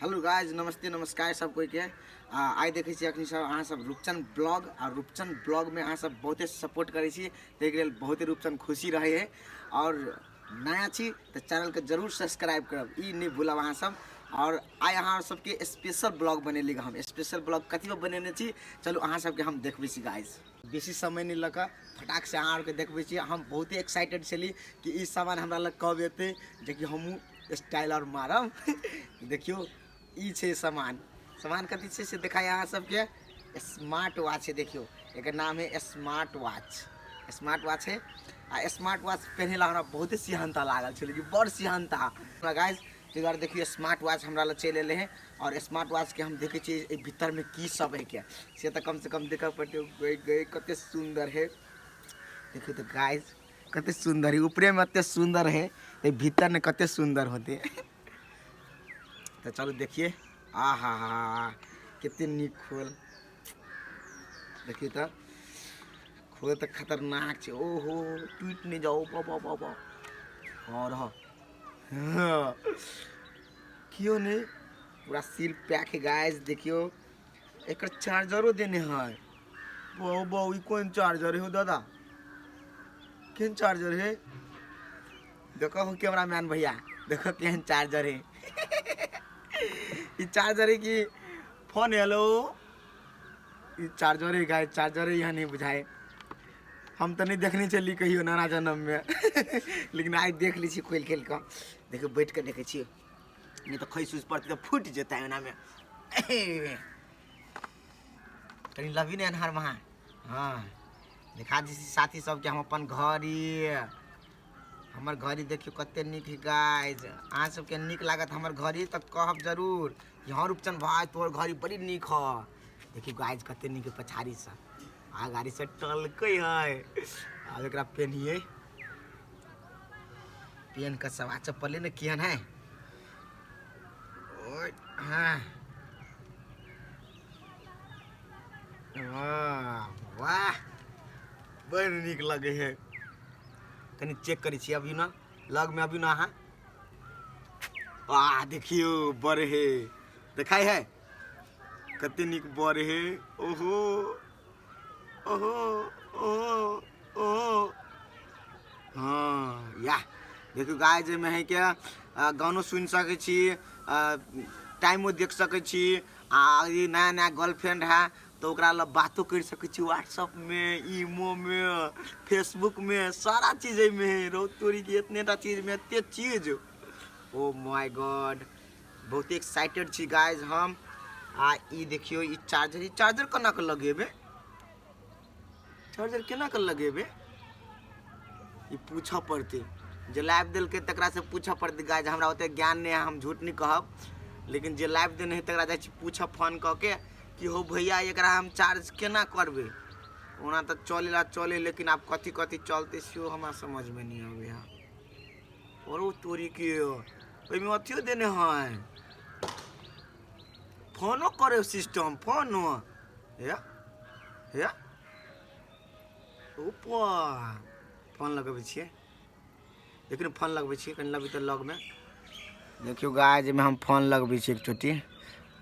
Hello guys, नमस्ते नमस्कार सब कोई के। आइ देखै छी अखनी सब अहाँ सब रूपचन ब्लॉग, आ रूपचन ब्लॉग में अहाँ सब बहुते सपोर्ट करै छी, ताहिके लेल बहुते रूपचन खुशी रहै है। और नया छी तऽ चैनल के जरूर सब्सक्राइब करब, ई नहि भूलब अहाँ सब। और आइ अहाँ सबके स्पेशल ब्लॉग बनेली हम। स्पेशल ब्लॉग कथी पर बनेने छी, चलू अहाँ सबके हम देखबै छी गाइज। बेसी समय नहि लऽ कऽ फटाक से अहाँ आरके देखबै छी। हम बहुते एक्साइटेड छली कि ई सामान हमरा लग कब एतै, जेकि हमहूँ स्टाइल आओर मारब। देखियौ ई छै सामान। सामान कथी छै से देखाइ अहाँ सबके। स्मार्ट वॉच है, देखियौ एकर नाम है स्मार्ट वॉच। स्मार्ट वॉच है आ स्मार्ट वॉच पहने ला हमरा बहुते सिहनता लागल छलै कि बड़ सिहनता हमरा गाइस। ताहि दुआरे देखियौ स्मार्ट वॉच हमरा लग चलि एलै है। और स्मार्ट वॉच के हम देखै छियै एहि भीतरमे की सब है के से तऽ कम से कम देखऽ पड़तै। गई गई कते सुन्दर है, देखियौ तऽ गाइस कते सुन्दर है। ऊपरेमे एते सुन्दर है तऽ भीतर ने कते सुन्दर होते। तऽ चलू देखिए। आ हा हा कते नीक खोल, देखिए तऽ खोल तऽ खतरनाक छै। ओहो टूटि नहि जाओ बाबा बाबा। और हाँ क्यों नहीं, पूरा सील पैक है गाइस। देखियो एकर चार्जरो देने है। बहु बहु ई कोन चार्जर है हो दादा, केहन चार्जर है? देखो हो कैमरामैन भैया, देखो केहन चार्जर है। ई चार्जर है कि फोन? हेलो, ई चार्जर है गाइस, चार्जर है। यहाँ नहीं बुझाए, हम तऽ नहि देखने छली कहियो नाना जन्म में, लेकिन आइ देख लै छी खोलि खोलि कऽ। देखियौ बैठ कऽ देखै छियै, नहि तऽ खसि उसि पड़तै तऽ फूटि जेतै। ओनामे कनि लबी ने अन्हारमे। हाँ हाँ देखा दै छी साथी सबके हम अपन घड़ी। हमर घड़ी देखियौ कते नीक है गाइज। अहाँ सबके नीक लागत हमर घड़ी तऽ कहब जरूर कि हँ रूपचंद भाई तोहर घड़ी बड़ी नीक ह। देखियौ गाइज कते नीक है, पछाड़ीसँ आ गाड़ी से टलकै है। आब एकरा पेन्हियै, पेन कऽ सवा चप्पले ने केहन है। ओय हाँ वाह वाह बड़ नीक लगे है। कनि चेक करै छी अभी ना लग में, अभी ना अहाँ। वाह देखियौ बड़ है, देखाइ है कते नीक बड़ है। ओहो ओहो ओहो ओहो हाँ या देखियौ गाय जाहिमे है के गानो सुनि सकै छी, टाइमो देख सकै छी, आ ई नया नया गर्लफ्रेंड है तऽ ओकरा लग बातो करि सकै छी व्हाट्सअपमे, ईमोमे, फेसबुकमे, सारा चीज एहिमे है। रौ तोरी के इतने टा चीजमे एते चीज। ओ my God, बहुत एक्साइटेड छी गाइज हम। आ ई देखियौ ई चार्जर, ई चार्जर केना कऽ लगेबै, चार्जर केना कऽ लगेबै ई पूछऽ पड़तै जे लाइव देलकै तकरासँ पूछऽ पड़तै। गाइज हमरा ओते ज्ञान नहि है, हम झूठ नहि कहब, लेकिन जे लाइव देने है तकरा जाइ छी पूछऽ फोन कऽ के कि हो भैया एकरा हम चार्ज केना करबै। ओना तऽ चले ला चले, लेकिन आब कथी कथी चलतै सेहो हमरा समझमे नहि अबै है। और ओ तोरी के ओहिमे अथियो देने है, फोनो करे सिस्टम, फोनो हे हे ऊपर फोन लगबै छियै। देखियौ ने फोन लगबै छियै, कनि लगबै तऽ लगमे देखियौ गाय जाहिमे हम फोन लगबै छियै। एक चोटी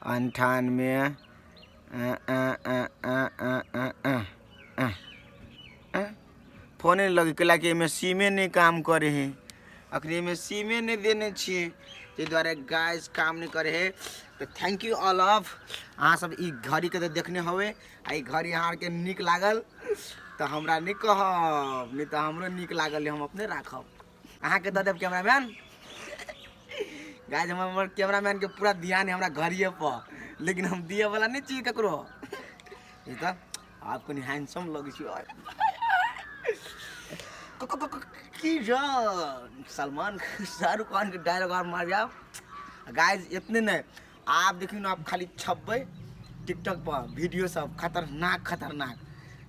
98 फोने लगे कैला कि एहिमे सिमे नहि काम करे है, अखनी एहिमे सिमे नहि देने छियै, ताहि दुआरे गाइस काम नहि करे है। तऽ thank you all of अहाँ सब ई घड़ीके तऽ देखने होबै, आ ई घड़ी अहाँ आरके नीक लागल तऽ हमरा नहि कहब, नहि तऽ हमरो नीक लागल हम अपने राखब, अहाँके दऽ देब कैमरामैन। गाइस हमर कैमरामैन के पूरा ध्यान है हमरा घड़िए पर, लेकिन हम दिए वाला नहि छी ककरो। ई तऽ आब कनि हैंडसम लगै छी की सलमान शाहरुख खान के डायलॉग आर मार जाब। गाइस इतने नहीं, आप देखियो ना, आप खाली छपबै टिकटॉक पर वीडियो सब खतरनाक खतरनाक।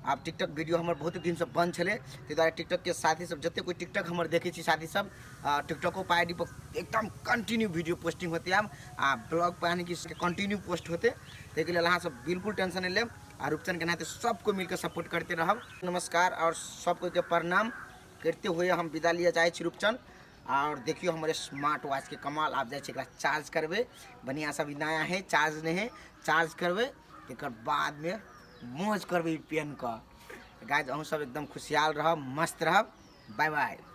आब टिकटॉक वीडियो हमर बहुत दिन से बंद छलै, ताहि दुआरे टिकटॉक के साथी सब जते कोई टिकटॉक हमर देखै छी साथी सब, टिकटॉको पर आईडी पर एकदम कंटिन्यू वीडियो पोस्टिंग होते आब, आ ब्लॉग पर यानी कि कंटिन्यू पोस्ट होते, ताहिके लेल अहाँ सब बिल्कुल टेंशन नहीं लेब। आ रूपचंद के नाते सबको मिलकर सपोर्ट करते रहब। नमस्कार और सबको के प्रणाम करते हुए हम विदा लिया चाहे छी रूपचंद। आओर देखियौ हमर स्मार्ट वॉचके कमाल। आब जाइ छी एकरा चार्ज करबै बढ़िआँसँ, अभी नया है, चार्ज नहि है, चार्ज करबै तकर बादमे मौज करबै ई पेन कऽ। गाइज अहूँ सब एकदम खुशहाल रहब, मस्त रहब। Bye bye.